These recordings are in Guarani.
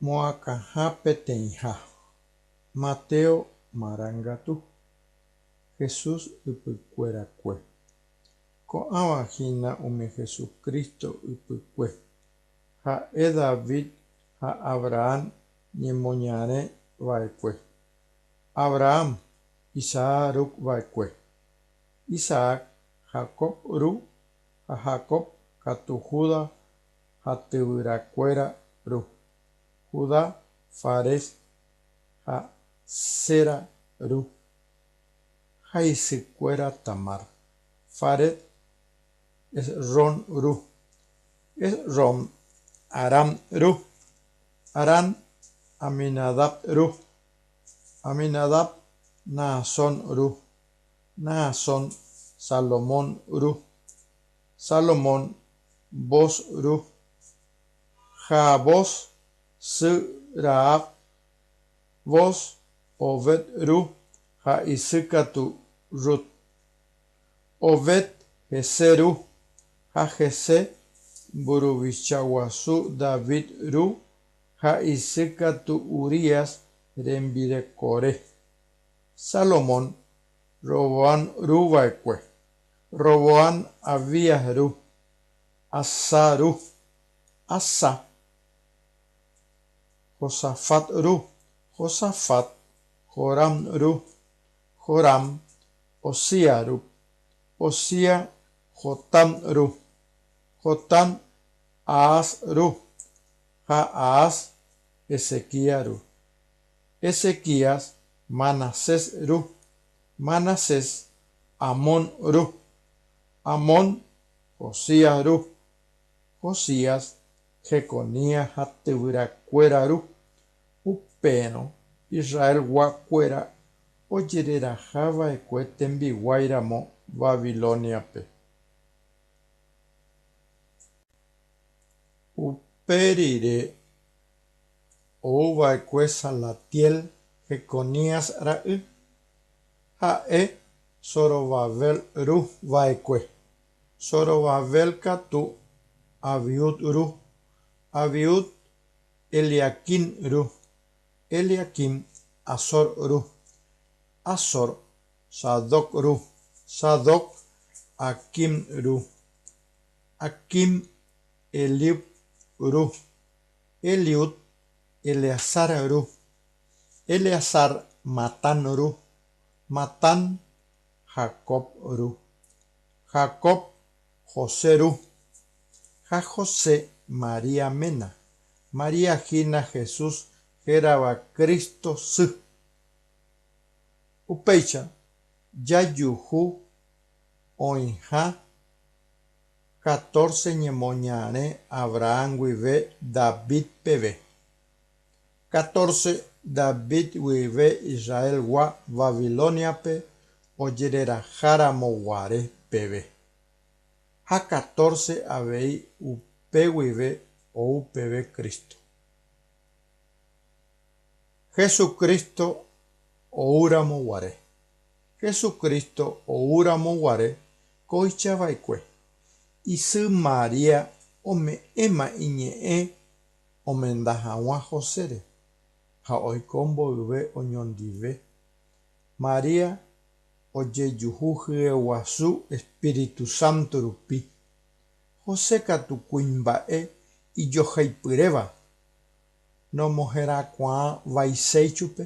Moakãha peteĩha. Mateo Marangatu. Jesús ypykuerakue. Ko'ãva hína umi Jesucristo ypykue. Ha'e David ha Abraham ñemoñare va'ekue. Abraham, Isaac ru va'ekue. Isaac, Jacob ru ha Jacob katu Juda ha tyvyrakuéra ru. Judá, Fares ha Zera ru ha isykuéra Tamar. Fares, Esrom ru. Esrom, Aram ru. Aram, Aminadab ru. Aminadab, Naasón ru. Naasón, Salomón ru. Salomón, Booz ru. Ha Booz sy Rahab, Booz, Obed ru ha isy katu Rut. Obed, Jesé ru ha Jesé mburuvicha guasu David ru ha isy katu Urías rembirekore. Salomón, Roboam ru va'ekue. Roboam, Abías ru. Asá ru. Asá, Josafat ru. Josafat, Joram ru. Joram, Ozías ru. Ozías, Jotam ru. Jotam, Ahaz ru. Ha Ahaz, Ezequías ru. Ezequías, Manasés ru. Manasés, Amón ru. Amón, Josías ru. Josías, Jeconías ha tyvyrakuéra ru. Upérõ Israelguakuéra ojererahava'ekue tembiguáiramo Babilóniape. Upe rire ouva'ekue Salatiel, Jeconías ra'y. Ha'e Zorobabel ru va'ekue. Zorobabel katu Abiud ru. Abiud Eliaquim ru. Eliaquim Azor ru. Azor Sadoc ru. Sadoc Aquim ru. Aquim Eliud ru. Eliud Eleazar ru. Eleazar Matán ru. Matán Jacob ru. Jacob José ru. Ha José María ména. María hína Jesús hérava Cristo sy. Upéicha jajuhu oĩha catorce ñemoñare Abraham guive David peve. Catorce David guive Israelgua Babilóniape ojereraharamoguare peve. Ha catorce avei upe guive ou peve Cristo. Jesucristo oúramoguare. Jesucristo oúramoguare kóichava'ekue. Isy María ome'ẽma iñe'ẽ omenda hag̃ua Josére ha oiko mboyve oñondive. María ojejuhu hyeguasu Espíritu Santo rupi. José katu kuimba'e ijoheipyréva nomoherakuãvaiséi chupe.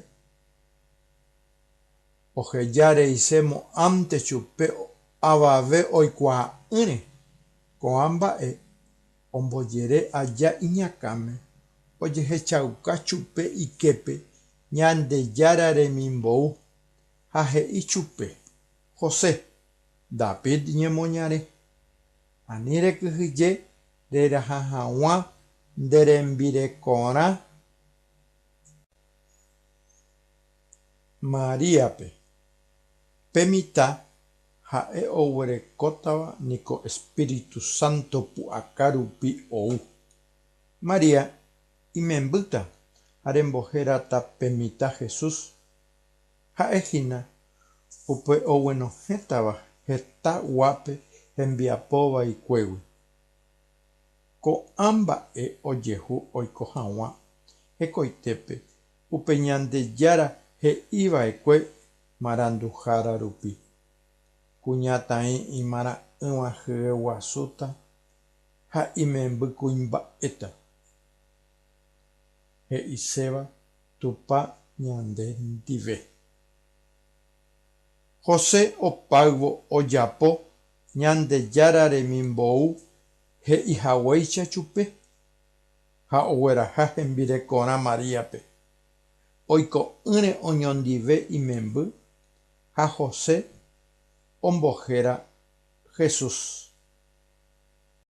Oheja reise mo'ãnte chupe avave oikuaa'ỹre. Ko'ã mba'e ombojere aja iñakãme ojehechauka chupe iképe Ñandejára remimbou ha he'i chupe: José, David ñemoñare, ani rekyhyje reraha hag̃ua nde rembirekorã Maríape. Pe mitã ha'e oguerekótava niko Espíritu Santo pu'aka rupi ou. María imembýta ha rembohérata pe mitã Jesús. Ha'e hína upe oguenohẽtava heta guápe hembiapo vaikuégui. Ko'ã mba'e ojehu oiko hag̃ua. hekoitépe upe Ñandejára he'i va'ekue maranduhára rupi, Kuñataĩ imarã'ỹva hye guasúta ha imemby kuimba'éta. He'iséva Tupã ñande ndive. José opáyvo ojapo Ñandejára remimbou he'ihaguéicha chupe, ha ogueraha hembirekorã Maríape. Oiko'ỹre oñondive imemby ha José ombohéra Jesús.